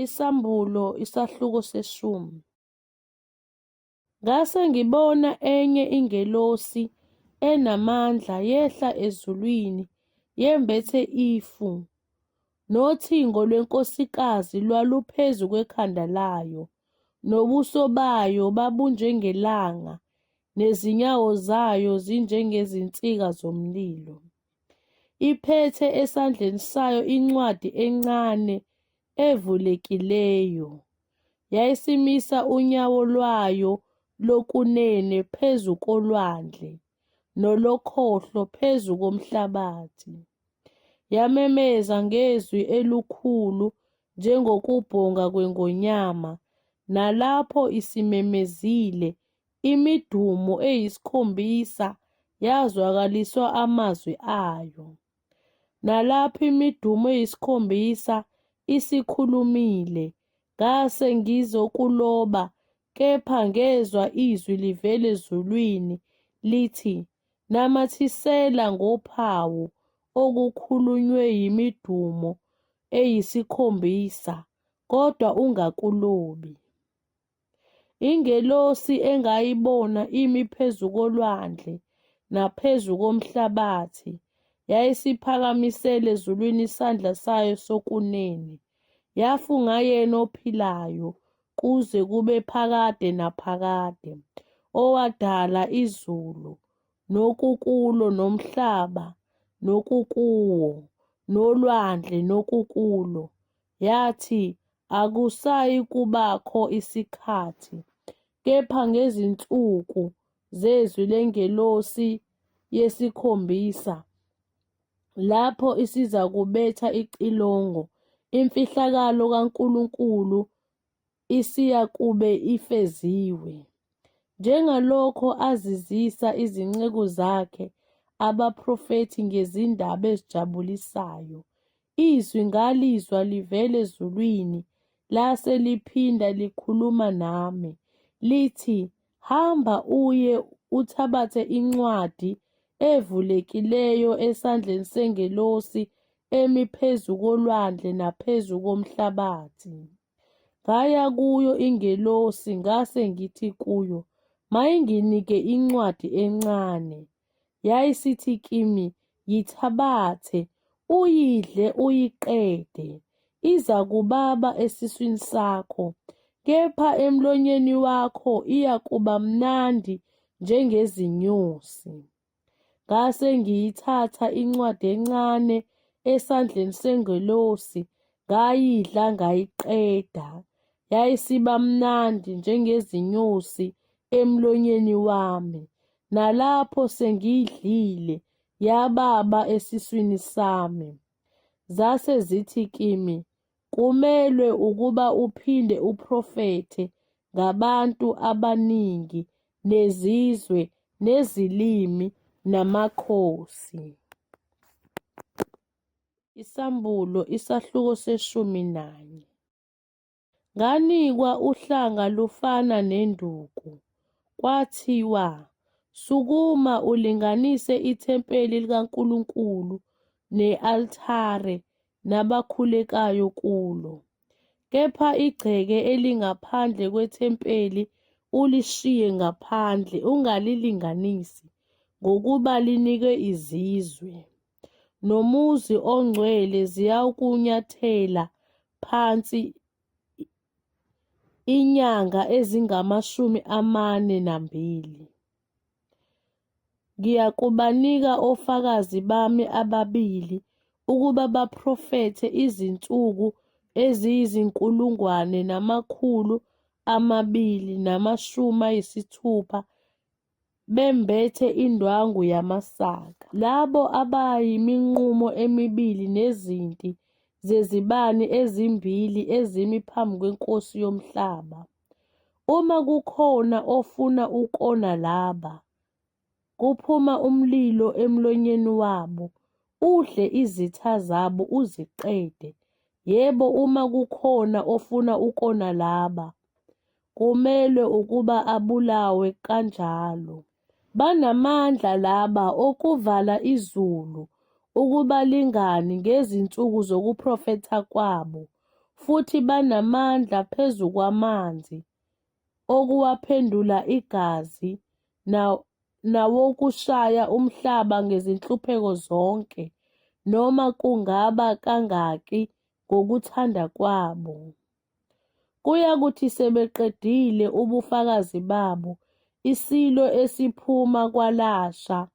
Isambulo isahluko seshumi. Ngase ngibona enye ingelosi enamandla yehla ezulwini yembethe ifu, nothingo lwenkosikazi lwaluphezu kwekhanda layo, nobuso bayo babunjengelanga, nezinyawo zayo zinjengezinsika zomlilo. Iphethe esandleni sayo incwadi encane evulekileyo. Yayisimisa unyawo lwayo lokunene phezu kolwandle, nolokhohlo phezu komhlabathi. Yamemeza ngezwi elukhulu njengokubhonga kwengonyama, nalapho isimemezile, imidumo eyisikhombisa yazwakaliswa amazwi ayo. Nalapho imidumo eyisikhombisa isikhulumile, ngase ngizokuloba, kepha ngezwa izwi livela ezulwini lithi, Namathisela ngophawu okukhulunywe yimidumo eyisikhombisa, kodwa ungakulobi. Ingelosi engayibona imi phezu kolwandle naphezu komhlabathi yayisiphakamisele ezulwini isandla sayo sokunene, yafunga yena ophilayo kuze kube phakade naphakade, owadala izulu nokukulo nomhlaba nokukuwo nolwandle nokukulo, yathi, Akusayikubakho isikhathi, kepha ngezinsuku zezwi lengelosi yesikhombisa, lapho isizakubetha icilongo, imfihlakalo kaNkulunkulu isiyakube ifeziwe, njengalokho azizisa izinceku zakhe abaprofethi ngezindaba ezijabulisayo. Izwi ngalizwa livela ezulwini, lase liphinda likhuluma nami, lithi, Hamba uye uthabathe incwadi evulekileyo esandleni sengelosi emi phezu kolwandle naphezu komhlabathi. Ngaya kuyo ingelosi ngase ngithi kuyo, mayinginike incwadi encane. Yayisithi kimi, Yithabathe, uyidle uyiqede, izakubaba esiswini sakho, kepha emlonyeni wakho iyakuba mnandi njengezinyosi. Ngase ngiyithatha incwadi encane esandleni sengelosi, ngayidla ngayiqeda. Yayisiba mnandi njengezinyosi emlonyeni wami, nalapho sengiyidlile yababa esiswini sami. Zase zithi kimi, Kumelwe ukuba uphinde uprofethe ngabantu abaningi nezizwe nezilimi namakhosi. Isambulo isahluko seshumi nanye. Nganikwa uhlanga lufana nenduku, kwathiwa, Sukuma ulinganise ithempeli likaNkulunkulu ne-altare nabakhulekayo kulo. Kepha igceke elingaphandle kwethempeli ulishiye ngaphandle, ungalilinganisi, ngokuba linikwe izizwe. Nomuzi ongcwele ziyawukunyathela phansi inyanga ezingama-42. Ngiyakubanika ofakazi bami ababili ukuba baprofethe izinsuku eziyizinkulungwane namakhulu 260 bembethe indwangu yamasaka. Labo abayiminqumo emibili nezinti zezibani ezimbili ezimi phambi kweNkosi yomhlaba. Uma kukhona ofuna ukona laba, kuphuma umlilo emlonyeni wabo, udle izitha zabo uziqede. Yebo, uma kukhona ofuna ukona laba, kumelwe ukuba abulawe kanjalo. Banamandla laba okuvala izulu ukuba lingani ngezinsuku zokuprofetha kwabo. Futhi banamandla phezu kwamanzi okuwaphendula igazi nawokushaya umhlaba ngezinhlupheko zonke, noma kungaba kangaki ngokuthanda kwabo. Kuyakuthi sebeqedile ubufakazi babo, isilo esiphuma kwalasha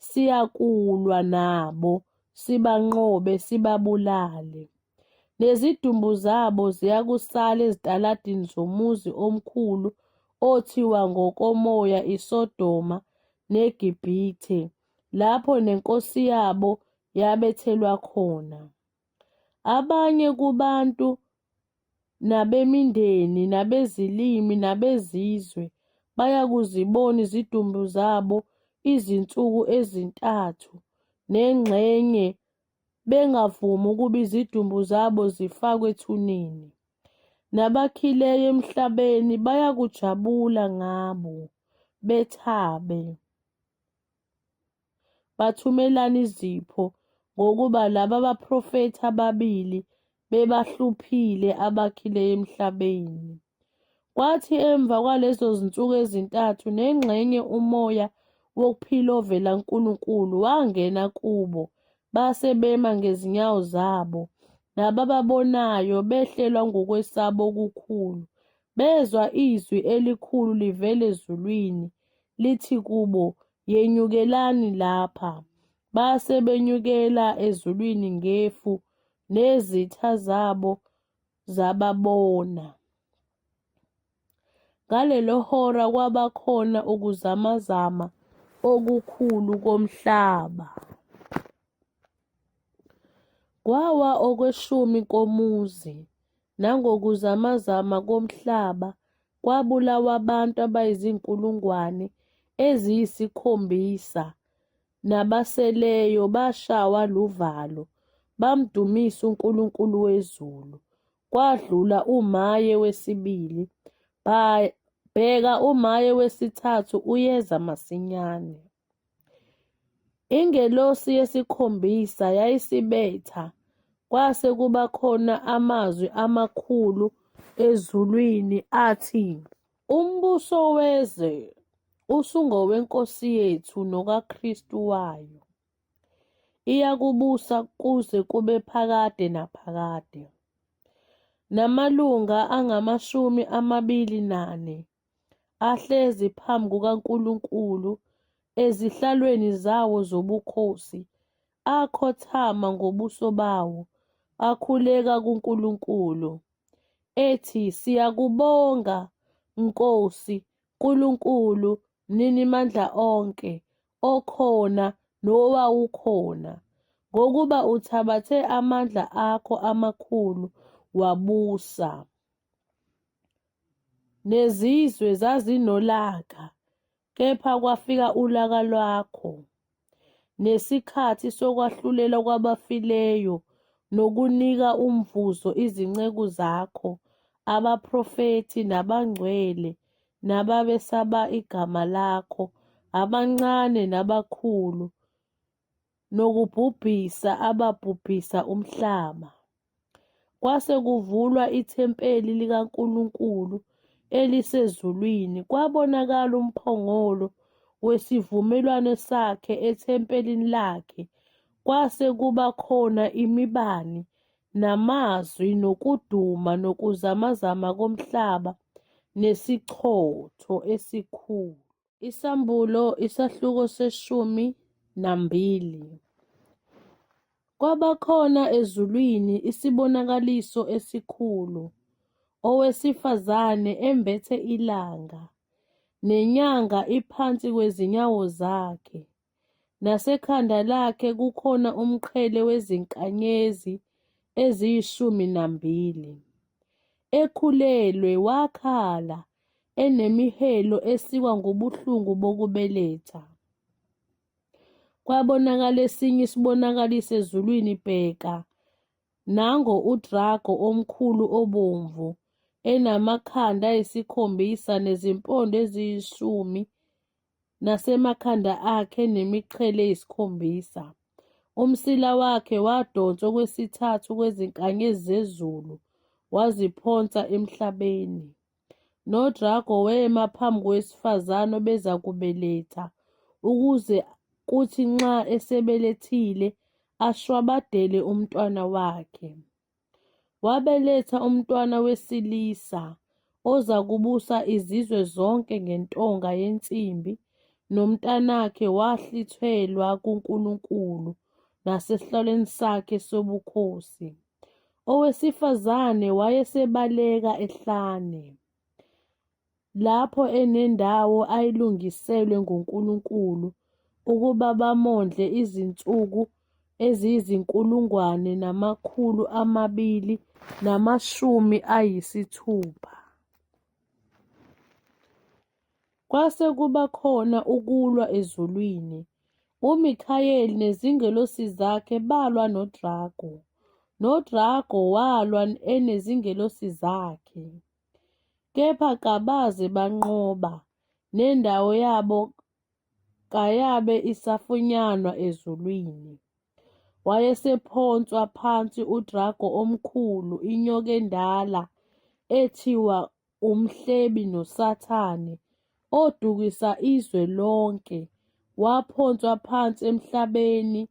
siyakulwa nabo, sibanqobe, sibabulale. Nezidumbu zabo ziyakusala ezitaladini zomuzi omkhulu othiwa ngokomoya iSodoma neGibhithe, lapho neNkosi yabo yabethelwa khona. Abanye kubantu nabemindeni nabezilimi nabezizwe bayakuzibona izidumbu zabo izinsuku ezintathu nengxenye bengavumi ukuba izidumbu zabo zifakwe ethuneni. Nabakhileyo emhlabeni bayakujabula ngabo, bethabe, bathumelane izipho, ngokuba laba baprofethi ababili bebahluphile abakhileyo emhlabeni. Kwathi emva kwalezo zinsuku ezintathu nengxenye umoya wokuphila ovela kuNkulunkulu wangena kubo, base bema ngezinyawo zabo, nabababonayo behlelwa ngukwesaba okukhulu. Bezwa izwi elikhulu livela ezulwini lithi kubo, Yenyukelani lapha. Base benyukela ezulwini ngefu, nezitha zabo zababona. Ngalelo hora kwaba khona ukuzamazama okukhulu komhlaba. Kwawa okweshumi komuzi, nangokuzamazama komhlaba kwabulawa abantu abayizinkulungwane eziyisikhombisa, nabaseleyo bashawa luvalo, bamdumisa uNkulunkulu wezulu. Kwadlula umaye wesibili, bheka umaye wesithathu uyeza masinyane. Ingelosi yesikhombisa yayisibetha, kwase kuba khona amazwi amakhulu ezulwini athi, Umbuso wezwe usungoweNkosi yethu nokaKristu wayo, iyakubusa kuze kube phakade naphakade. Namalunga angamashumi amabili nane ahlezi phambi kukaNkulunkulu ezihlalweni zawo zobukhosi, akhothama ngobuso bawo, akhuleka kuNkulunkulu, ethi, Siyakubonga, Nkosi, Nkulunkulu, Mninimandla onke, okhona nowawukhona, ngokuba uthabathe amandla akho amakhulu wabusa. Nezizwe zazinolaka, kepha kwafika ulaka lwakho, nesikhathi sokwahlulelwa kwabafileyo nokunika umvuzo izinceku zakho, abaprofethi nabangcwele nababesaba igama lakho, abancane nabakhulu, nokubhubhisa ababhubhisa umhlaba. Kwase kuvulwa ithempeli likaNkulunkulu elisezulwini, kwabonakala umphongolo wesivumelwano sakhe ethempelini lakhe. Kwase kuba khona imibani namazwi nokuduma nokuzamazama komhlaba nesichotho esikhulu. Isambulo isahluko seshumi nambili. Kwabakhona ezulwini isibonakaliso esikhulu, owesifazane embethe ilanga, nenyanga iphansi kwezinyawo zakhe, nasekhanda lakhe kukhona umqhele wezinkanyezi eziyishumi nambili. Ekhulelwe wakhala, enemihelo esikwa ngubuhlungu bokubeletha. Kwabonakala esinye isibonakaliso ezulwini, bheka, nango udrago omkhulu obomvu, enamakhanda ayisikhombisa nezimpondo eziyishumi, nasemakhanda akhe nemiqhele eyisikhombisa. Umsila wakhe wadonsa okwesithathu kwezinkanyezi zezulu, waziphonsa emhlabeni. NoDrago wema phambi kowesifazane obezakubeletha, ukuze kuthi nxa esebelethile ashwabadele umntwana wakhe. Wabeletha umntwana wesilisa, ozakubusa izizwe zonke ngentonga yensimbi, nomntanakhe wahlwithelwa kuNkulunkulu nasesihlalweni sakhe sobukhosi. Owesifazane wayesebaleka ehlane, lapho enendawo ayilungiselwe nguNkulunkulu ukuba bamondle izinsuku eziyizinkulungwane 260. Kwase kuba khona ukulwa ezulwini, uMikhayeli nezingelosi zakhe balwa noDrago, noDrago walwa enezingelosi zakhe. Kepha kabaze banqoba, nendawo yabo kayabe isafunyanwa ezulwini. Wayesephonswa phansi udrago omkhulu, inyoka endala, ethiwa uMhlebi noSathane, odukisa izwe lonke, waphonswa phansi emhlabeni,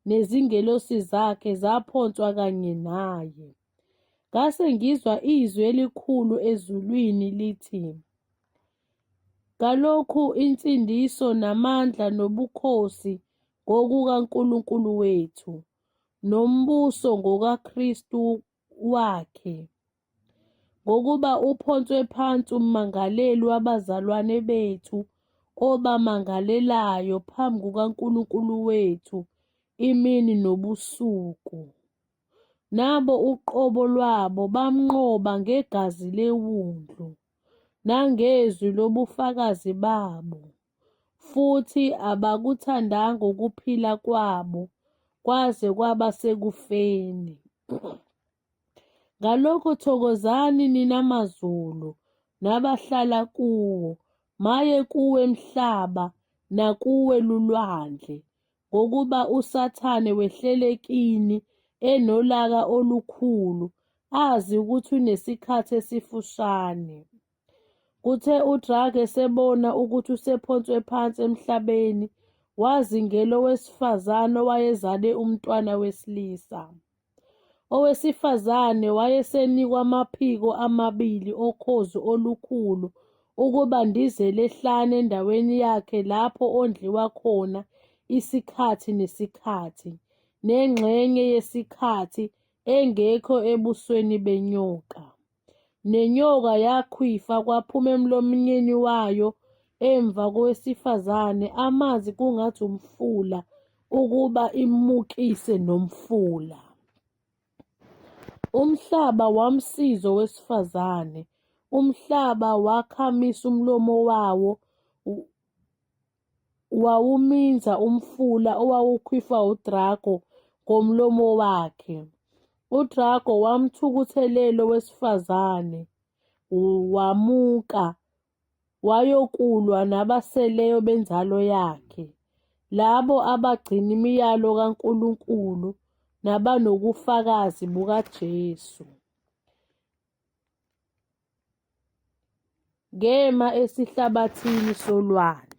nezingelosi zakhe zaphonswa kanye naye. Ngase ngizwa izwi elikhulu ezulwini lithi, Ngalokhu insindiso namandla nobukhosi ngokukaNkulunkulu wethu, nombuso ngokaKristu wakhe. Ngokuba uphonswe phansi ummangaleli wabazalwane bethu obamangalelayo phambi kukaNkulunkulu wethu imini nobusuku. Nabo uqobo lwabo bamnqoba ngegazi leWundlu nangezwi lobufakazi babo, futhi abakuthandanga ukuphila kwabo kwaze kwaba sekufeni. Ngalokho thokozani nina mazulu nabahlala kuwo, maye kuwe mhlaba nakuwe lulwandle, ngokuba uSathane wehlele kini enolaka olukhulu, azi ukuthi unesikhathi esifushane. Kuthe uDrake esebona ukuthi usephonswe phansi emhlabeni, wazingela owesifazane owayezale umntwana wesilisa. Owesifazane wayesenikwa amaphiko amabili okhozi olukhulu ukuba andizele ehlane endaweni yakhe lapho ondliwa khona isikhathi nesikhathi, nengxenye yesikhathi engekho ebusweni benyoka. Nenyoka yakhwifa kwaphuma emlonyeni wayo emva kowesifazane amanzi kungathi umfula ukuba imukise nomfula. Umhlaba wamsiza owesifazane, umhlaba wakhamisa umlomo wawo wawuminza umfula owawukhwifwa uDrago ngomlomo wakhe. UDrago wamthukuthelela owesifazane, wamuka wayokulwa nabaseleyo benzalo yakhe, labo abagcina imiyalo kaNkulunkulu nabanobufakazi bukaJesu. Ngema esihlabathini solwandle.